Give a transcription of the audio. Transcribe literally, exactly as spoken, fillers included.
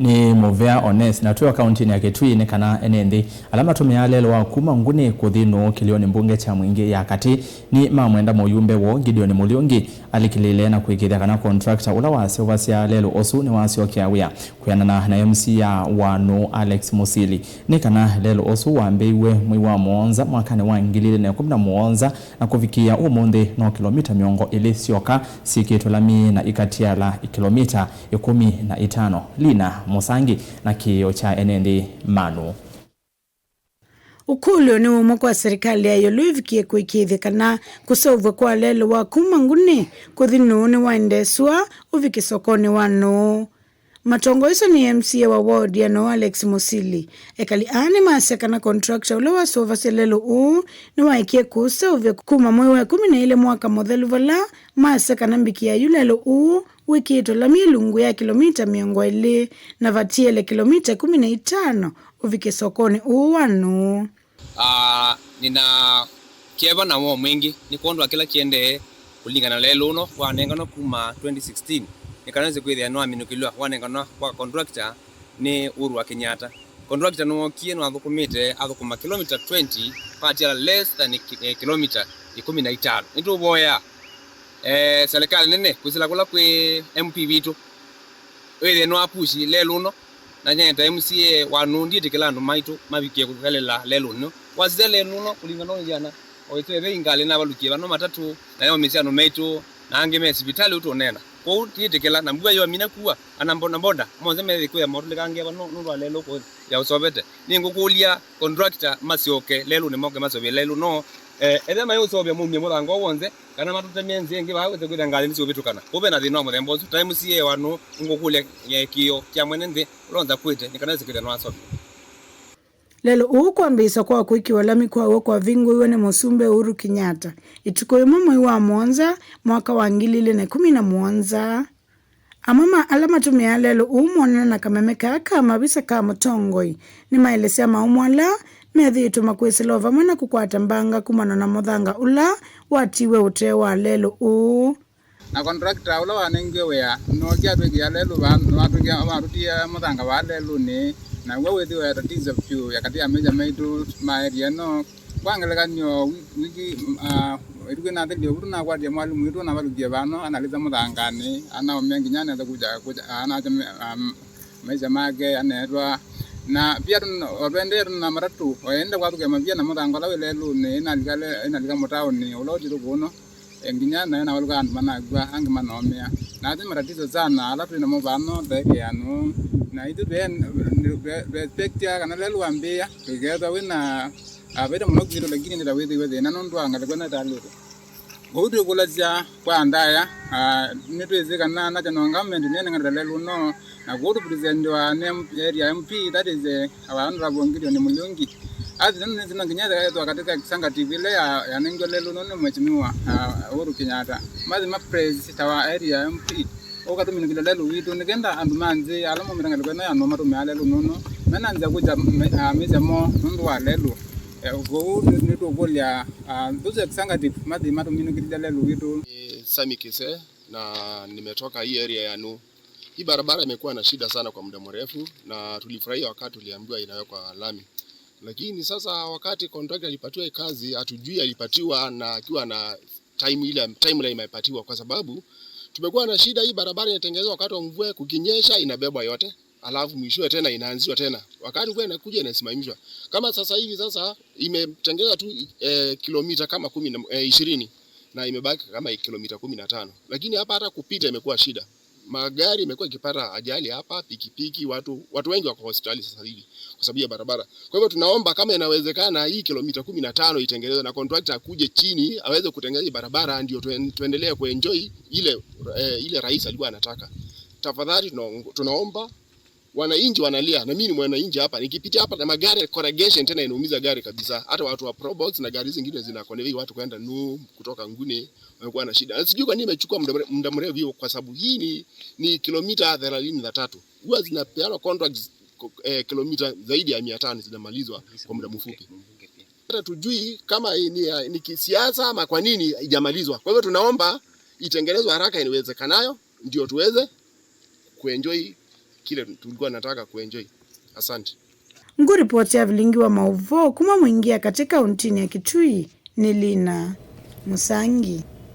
Nĩ mũvea Ones, na twĩ o kaũntĩnĩ ya Kitui, nĩ kana ene nthĩ ala matũmĩaa lelũ wa kuma Nguni kũthi Nũũ kĩlĩonĩ mbunge kya Mwingi ya Katĩ nĩ mamwenda mũyumbe woo Gideon Mũliungi alikĩlĩle na kũĩkĩĩthya kana contractor ũla waseũvasya lelũ ũsu nĩwasyokea wĩa. Kwĩanana na M C A wa Nũũ Alex Mũsili, nĩ kana lelũ ũsu wambĩĩiw'e mwei wa mũonza mwakanĩ wa ngili ilĩ na ĩkũmi na mũonza, na kũvikĩĩa ũmũnthĩ no kĩlomita mĩongo ĩlĩ syoka syĩkĩtwe lami na ikatiala kĩlomita ĩkũmi na itano. Lina Mũsangi na kĩĩo kya ene nthĩ ma Nũũ. Ũkũlyo nĩ ũmwe kwa serikali ya ĩũlũ ĩvikie kũĩkĩĩthya kana kũseũvw'a kwa lelũ wa kuma Nguni kũthi Nũũ nĩwaendeeswa ũvike sokonĩ wa Nũũ. Matongoeswe nĩ M C A wa ward ya Nũũ Alex Mũsili, ekali aa nĩmasya kana contractor ũla waseũvasya lelũ ũũ nĩwaekie kũũseũvya kuma mwei wa ĩkũmi na ĩlĩ mwaka mũthelu, vala masya kana mbikĩa yu lelũ ũũ wĩkĩĩtwe lami ĩlungu ya kĩlomita mĩongo ĩlĩ na vatiele kĩlomita ĩkũmi na itano ũvike sokonĩ ũũ wa Nũũ. Ah, nĩna kyeva na woo mwingĩ nĩ kwondũ wa kĩla kĩendee kũlingana na lelũ ũno wanenganwa kuma twenty sixteen, nĩ kana nĩsĩ kwĩthĩa nĩwaminũkĩlw'a wanenganwa kwa contractor nĩ Uhuru wa Kenyatta. Contractor nĩwookie, nĩwathũkũmĩte, athũkũma kilomita twenty, patiala less than ki-, eh, kilomita ĩkũmi na itano. Nĩtũvoyaa, eh, serikali nene kwĩsĩla kũla kwĩ M P witũ wĩthĩe nĩwapushi lelũ ũno, na nyie ta M C A wa Nũũ ndiĩtĩkĩla andũ maitũ mavikie kũkalĩla lelũ ũno. Wasisya lelũ ũno kũlingana na ũyana, o ĩtweve ingalĩ na valũkie vano matatũ, na yaũmĩsya andũ maitũ, na angĩ me sivitalĩ ũtũneena. Kwoou ndiĩtĩkĩla, na mbua yomina kua, ana bodaboda monthe methĩkwĩa motũlĩkangia vano nũndũ wa lelũ kũya ũsovete. Nĩngũkũlya contractor masyoke lelũnĩ, moke masovye lelũ no, eh, ethĩa mayũsovya maumye mũthanga ũũ w'onthe, kana matũtemee nzĩa ĩngĩ vaa wĩse kwĩthĩa ngalĩ nĩsiũvĩtũkana. Kũu ve na thĩna wa mũthemba ũsu. Ta M C A wa Nũũ, nĩngũkũlya kĩĩo kya mwene nthĩ ũla ũnzakwĩte nĩ kana wĩse kwĩthĩa nĩwasovya. Lelũ ũũ kwambĩĩsya kwa kwĩkĩwa lami kwaw'o kwavingũiwe nĩ Mũsumbĩ Uhuru Kenyatta ĩtukũ yĩmwe mwei wa mũonza mwaka wa ngili ilĩ na ĩkũmi na mũonza. Amwe ma ala matũmĩaa lelũ ũũ monana na kameme kaa ka mavisa ka mũtongoi nĩmaelesya maũmũ ala methĩĩtwe makwĩsĩla o vamwe na kũkwata mbanga kumana na mũthanga ũla watiiwe ũtee wa lelũ ũũ. Na contractor ũla wanengiwe wĩa nookie atwĩkĩa lelũ vaa, watwĩkĩa, watũtie mũthanga vaa lelũnĩ, naw'o wĩthĩwa tatizo vyũ ya katĩ ya maisha maitũ ma area ĩno. Kwa ngelekany'o, wi-, wiki, ah, ĩtukũ ĩnathĩlile ũu tũnakwatie mwalimũ witũ anavalũkie vano, analĩsa mũthanganĩ, anaũmĩa nginya anesa kuja, kuja, anakya me-, ah, maisha make, aneetwa. Na pia tũn-, o tũendee tũna matatũ, o ende kwathũkĩa mavia na mũthanga ũla wĩ lelũnĩ, ĩnalika le-, ĩnalika mũtaũnĩ ũla ũthi thũkũno, e, nginya nayo navalũka andũ manakw'a, angĩ manaũmĩa. Na asu nĩ matatizo sana ala twĩ namo vano ta area ya Nũũ. Na ithu twe-, twe-, twe-, expectia kana lelũ wambĩĩa, tũkethwa wĩna, ah, vaita mũno kwitũ, lakini nĩta wĩthĩiwe thĩna nũndũ wa ngalĩko ĩno ĩtalĩte. Kwoou twĩkũlasya kwa ndaya, ah, nĩtwĩsĩ kana national government nĩnenganĩte lelũ ũno, na kwoou tũpresentiwa nĩ M-, area M P, that is, eh, our honorable Gideon Mũliungi. Athi nĩno nĩsĩ no nginya ethĩwa katĩ ka executive ĩla ya, yanengiwe lelũ ũno nĩ Mheshimiwa, ah, Uhuru Kenyatta. Mathi ma praise ta wa area M P. Ũkatũminũkĩlya lelũ witũ, nĩ kenda andũ ma nthĩ ala maumĩte ngalĩko ĩno ya Nũũ matũmĩaa lelũ nũno, mena nzĩa kũkya me-, ah, mĩsemo nũndũ wa lelũ. Eh, kwoou nĩ-, nĩtũkũlya, ah, those executive mathi matũminũkĩlya lelũ witũ. Ni Sami Kise na nimetoka hii area ya Nũũ. Hii barabara imekuwa na shida sana kwa muda mrefu na tulifurahia wakati tuliambiwa inawekwa lami. Lakini sasa wakati contractor alipatiwa hii kazi, hatujui alipatiwa na akiwa na time ile, timeline imepatiwa, kwa sababu tumekuwa na shida. Hii barabara inatengenezwa wakati wa mvua, kukinyesha inabebwa yote, alafu mwishowe tena inaanzishwa tena, wakati mvua inakuja inasimamishwa. Kama sasa hivi sasa imetengenezwa tu, eh, kilomita kama kumi na, eh, ishirini, na imebaki kama kilomita kumi na tano, lakini hapa hata kupita imekuwa shida. Magari imekuwa ikipata ajali hapa, pikipiki, watu, watu wengi wako hospitali sasa hivi kwa sababu ya barabara. Kwa hivyo tunaomba kama inawezekana hii kilomita kumi na tano itengenezwe na contractor akuje chini aweze kutengeneza hii barabara, ndio tuen-, tuendelee kuenjoy ile, eh, ile rais alikuwa anataka. Tafadhali tunaong-, tunaomba wananchi wanalia, na mimi ni mwananchi hapa, nikipitia hapa na magari, corrugation tena inaumiza gari kabisa. Hata watu wa Probox na gari zingine zina convey watu kwenda Nũũ kutoka Nguni wamekuwa na shida. Na sijui kwa nini imechukua muda mre-, muda mrefu hiyo, kwa sababu hii ni, ni kilomita thelathini na tatu. Huwa zinapeanwa contracts ko-, eh, kilomita zaidi ya mia tano zinamalizwa kwa muda mfupi. Hata tujui kama hii ni, ni kisiasa ama kwa nini haijamalizwa. Kwa hivyo tunaomba itengenezwe haraka iwezekanayo, ndio tuweze kuenjoy kile tulikuwa nataka kuenjoy. Asante. Ngũripoti ya vilingi wa maũvoo kuma Mwingi ya katĩ kauntinĩ ya Kitui nĩ Lina Mũsangi.